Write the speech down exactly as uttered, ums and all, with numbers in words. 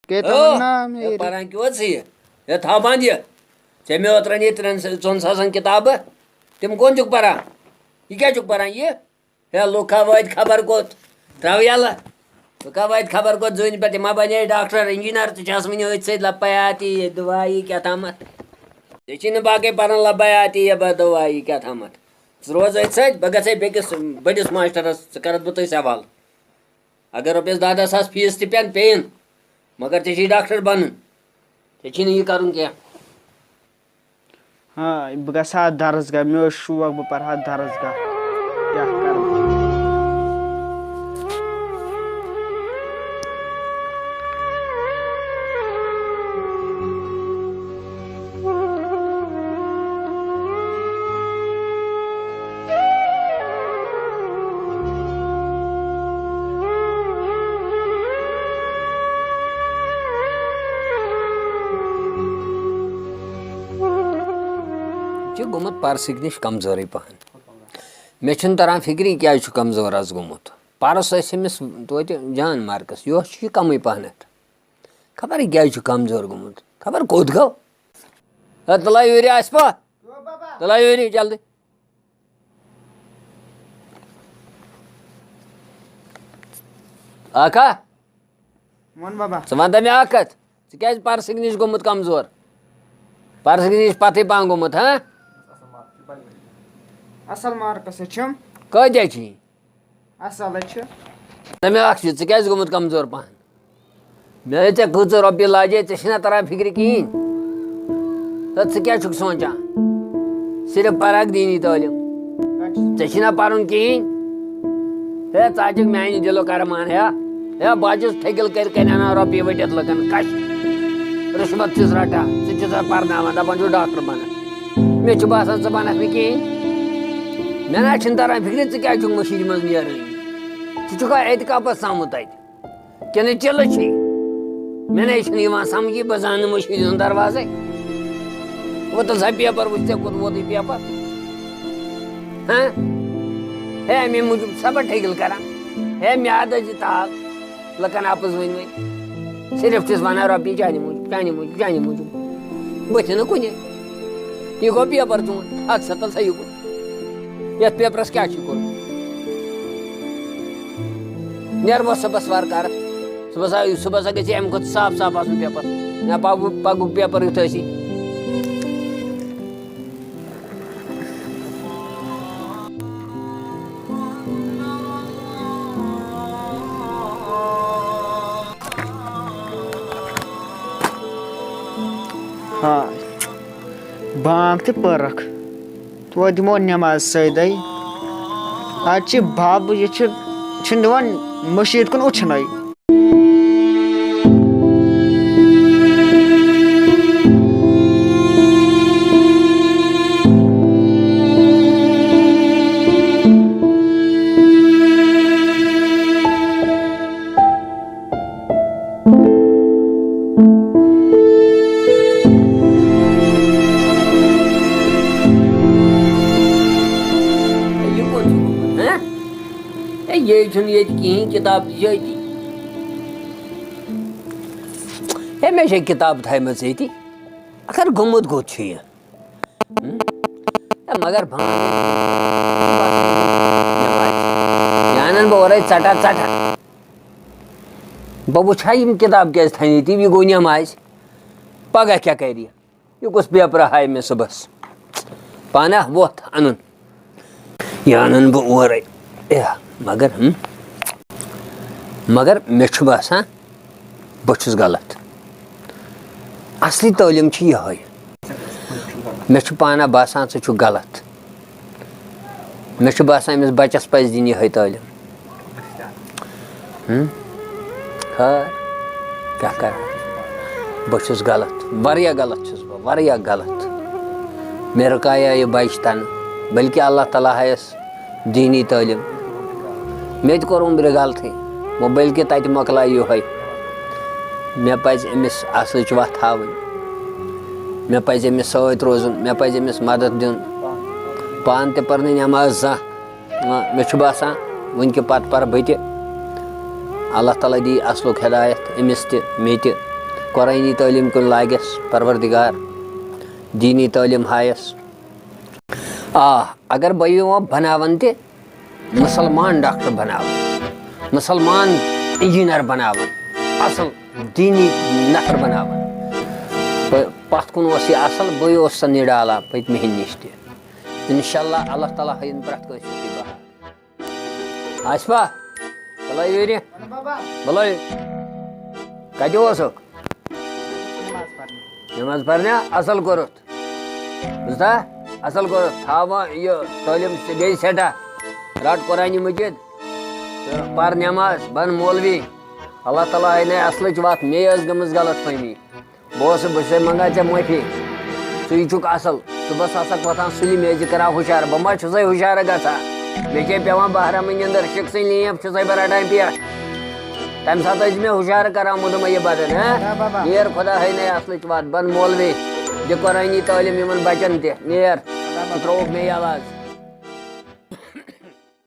کیٛاہ تِمن او، ناو ہے، میرِ؟ پران کیٛاہ اوس یہِ؟ ہے، تھاو بنٛد یہِ۔ ژےٚ مےٚ اوترٕ اَنے ترٛٮ۪ن س-، ژۄن ساسن کِتابہٕ۔ تِم کون چھُکھ پران؟ یہِ کیٛاہ چھُکھ پران یہِ؟ ہے، لُکھ ہا وٲتۍ خبر کوٚت۔ ترٛاو یَلہٕ۔ لُکھ ہا وٲتۍ خبر کوٚت، زوٗنہِ پٮ۪ٹھ تہِ ما بنے ڈاکٹر، انجینئر، ژٕ چھَس وٕنہِ أتھۍ سۭتۍ لَپایاتی، یہِ دُعایی کیٛاہ تامَتھ۔ ژےٚ چھی نہٕ باقٕے پَران لَبایاتی، یہِ بہ دُعایی کیٛاہ تامَتھ۔ ژٕ روز أتھۍ سۭتۍ، بہٕ گژھٕ بیٚکِس بٔڑِس ماسٹرَس، ژٕ کَرَتھ بہٕ تُہۍ سوال۔ اگر رۄپیَس دَہ دَہ ساس فیٖس تہِ پٮ۪ن، پیٚیِن، مگر ژےٚ چھے ڈاکٹر بَنُن۔ ژےٚ چھی نہٕ یہِ کَرُن کینٛہہ۔ ہاں، بہٕ گژھٕ ہا درس گاہ، مےٚ اوس شوق بہٕ پَرٕ ہا درس گاہ۔ کیٛاہ کَرٕ بہٕ؟ چھُ گوٚمُت پرسٕکۍ نِش کمزورٕے پہن۔ مےٚ چھُنہٕ تران فِکرِ، یہِ کیٛازِ چھُ کمزور از گوٚمُت۔ پرُس ٲسۍ أمِس توتہِ جان مارکس، یُہُس چھُ یہِ کمٕے پہنتھ۔ خبر یہِ کیٛازِ چھُ کمزور گوٚمُت، خبر کوٚت گوٚو۔ ہے، تُلٲیِو یوٗرۍ آصفہ، تُلٲیِو یوٗرۍ جلدی۔ آقا، وَن بابا۔ ژٕ وَن تہٕ مےٚ اَکھ کَتھ، ژٕ کیٛازِ پَرسٕکۍ نِش گوٚمُت کَمزور؟ پَرسٕکۍ نِش پَتھٕے پَہَن گوٚمُت، ہاں؟ اَصٕل مارکٕس ہے چھِم۔ کۭتیٛاہ چھی؟ اَصٕل ہے چھِ۔ تہٕ مےٚ اَکھ چیٖز، ژٕ کیٛازِ گوٚمُت کَمزور پَہَن؟ مےٚ ہے ژےٚ کۭژٕ رۄپیہِ لاجے، ژےٚ چھِنا تَران فِکرِ کِہیٖنۍ؟ تہٕ ژٕ کیٛاہ چھُکھ سونٛچان؟ صرف پَرَکھ دیٖنی تعلیٖم۔ ژےٚ چھِنا پَرُن کِہیٖنۍ؟ ہے، ژٕ ہا چھَکھ میٛانہِ دِلُک اَرمان، ہے۔ ہے، بہٕ ہا چھُس ٹھٔکِل کٔرۍ کٔرۍ اَنان رۄپیہِ ؤٹِتھ لُکَن، کَش۔ رِشوَت چھُس رَٹان، ژٕ چھُس پَرناوان، دَپان چھُس ڈاکٹر بَنَکھ۔ مےٚ چھُ باسان، ژٕ بَنَکھ نہٕ کِہیٖنۍ۔ مےٚ نہ چھِنہٕ تَران فِکرِ، ژٕ کیٛازِ چھُکھ مٔشیٖدِ منٛز نیران؟ ژٕ چھُکھا اعتکافَس آمُت اَتہِ؟ کِنہٕ چِلہٕ چھے؟ مےٚ نے چھُنہٕ یِوان سمجھی، بہٕ زانہٕ نہٕ مٔشیٖد ہُنٛد دروازَے۔ وۄنۍ تُل سا پیپر، وٕچھ ژےٚ کوٚت ووتُے پیپر؟ ہاں؟ ہے، اَمے موٗجوٗب چھُسا بہٕ ٹھٔکِل کران؟ ہے، مےٚ ہا دٔج یہِ تاو، لُکن اَپُز ؤنۍ ؤنۍ۔ صرف چھِس وَنان رۄپیہِ چانہِ موٗجوٗب، چانہِ موٗجوٗب، چانہِ موٗجوٗب۔ بہٕ تہِ نہٕ کُنے۔ یہِ گوٚو پیپر چون، اَدٕ سا تُل سا یہِ کُن۔ یَتھ پیپرَس کیٛاہ چھُے کوٚرمُت؟ نیر وۄنۍ صُبحَس وارٕ کارٕ۔ صُبحَس آ-، صُبحَس ہا گژھِ اَمہِ کھۄتہٕ صاف صاف آسُن پیپر۔ نہ پَگہٕ، پَگہُک پیپر یُتھ ٲسی۔ ہاں۔ بانٛگ تہِ پٔرٕکھ۔ توتہِ دِمو نٮ۪ماز سیدَے۔ اَتہِ چھِ بَب، یہِ چھِ، چھِنہٕ دِوان مٔشیٖد کُن وٕچھنَے۔ یہِ کوٚت چھُ گوٚمُت، ہہ؟ ہے، یے چھُنہٕ ییٚتہِ کِہیٖنۍ، کِتاب تہِ چھِ أتی۔ ہے، مےٚ چھےٚ کِتاب تھایمٕژ ییٚتی۔ اگر گوٚمُت کوٚت چھُ یہِ؟ ہم؟ ہے، مگر بہٕ وَنہٕ، یہِ اَنَن بہٕ اورَے ژَٹا ژَٹا۔ بہٕ وٕچھِ ہا یِم کِتاب کیٛازِ تھایہِ ییٚتی، یہِ گوٚو نٮ۪مازِ۔ پَگاہ کیٛاہ کَرِ یہِ؟ یہِ کُس پیپرا ہایہِ مےٚ صُبحَس؟ پانہ وۄتھ اَنُن۔ یہِ اَنَن بہٕ اورَے۔ اے، مگر، ہم؟ مگر مےٚ چھُ باسان، بہٕ چھُس غلط۔ اَصلی تعلیٖم چھِ یِہوٚے۔ مےٚ چھُ پانہ باسان، ژٕ چھُکھ غلط۔ مےٚ چھُ باسان، أمِس بَچَس پَزِ دِنۍ یِہوٚے تعلیٖم۔ ہم؟ خٲر، کیٛاہ کَرٕ؟ بہٕ چھُس غلط، واریاہ غلط چھُس بہٕ، واریاہ غلط۔ مےٚ رُکایا یہِ بَچہِ تَنہٕ، بلکہِ اللہ تعالیٰ ہایَس دیٖنی تعلیٖم۔ مےٚ تہِ کوٚر عُمرِ غلطٕے، وۄنۍ بلکہِ تَتہِ مۄکلاے یِہوٚے۔ مےٚ پَزِ أمِس اَصلٕچ وَتھ ہاوٕنۍ، مےٚ پَزِ أمِس سۭتۍ روزُن، مےٚ پَزِ أمِس مَدَد دیُن۔ پانہٕ تہِ پَرنہٕ نٮ۪ماز زانٛہہ۔ آ، مےٚ چھُ باسان، وٕنہِ کہِ پَتہٕ پَرٕ بہٕ تہِ۔ اللہ تعالیٰ دی اَصلُک ہدایت أمِس تہِ، مےٚ تہِ۔ قرآنی تعلیٖم کُن لاگٮ۪س پروردگار، دیٖنی تعلیٖم ہایَس۔ آ، اگر بہٕ یِمو بناوان تہِ، مسلمان ڈاکٹر بناوان، مسلمان انجینئر بناوان، اصل دیٖنی نفر بناوان۔ پ-، پتھ کُن اوس یہِ اصل، بٕے اوسُس نہٕ یہِ ڈالان پٔتمہِ ہِنٛدِ نِش تہِ۔ انشاءاللہ اللہ تعالیٰ ہٲیِن پرٛٮ۪تھ کٲنٛسہِ یُتھُے بہار۔ آصفہ، بلٲیِو یورٕ۔ بلٲیِو۔ کتہِ اوسُکھ؟ نماز پرنہِ۔ نماز پرنہِ، اصل کوٚرُتھ۔ بوٗزتھا؟ اصل کوٚرُتھ۔ تھاو وۄنۍ یہِ تعلیٖم بیٚیہِ سٮ۪ٹھاہ۔ رٹ قرآنِ مجید۔ تہٕ پر نماز، بن مولوی۔ اللہ تعالیٰ ہاے نے اصلٕچ وتھ، مے ٲس گٔمٕژ غلط فہمی۔ بہٕ اوسُس، بہٕ چھُسے منٛگان ژےٚ معٲفی۔ ژٕ چھُکھ اصل۔ صُبحس آسکھ وۄتھان سُلہِ میٚژِ کران ہُشار۔ بہٕ ما چھُسے ہُشارٕ گژھان؟ مےٚ چھے پٮ۪وان بحرمٕچ نِندٕر، شِکسٕے نیٖم چھُسے بہٕ رٹان پٮ۪ٹھ۔ تَمہِ ساتہٕ ٲسۍ مےٚ ہُشار کران، مُدُم یہِ بدن، ہہ؟ نہ بابا۔ نیر خدا ہاے نے اصلٕچ وتھ، بن مولوی، دِ قرآنی تعلیٖم یِمن بچن تہِ، نیر۔ ژٕ ترٛووُکھ مےٚ یلہٕ آز۔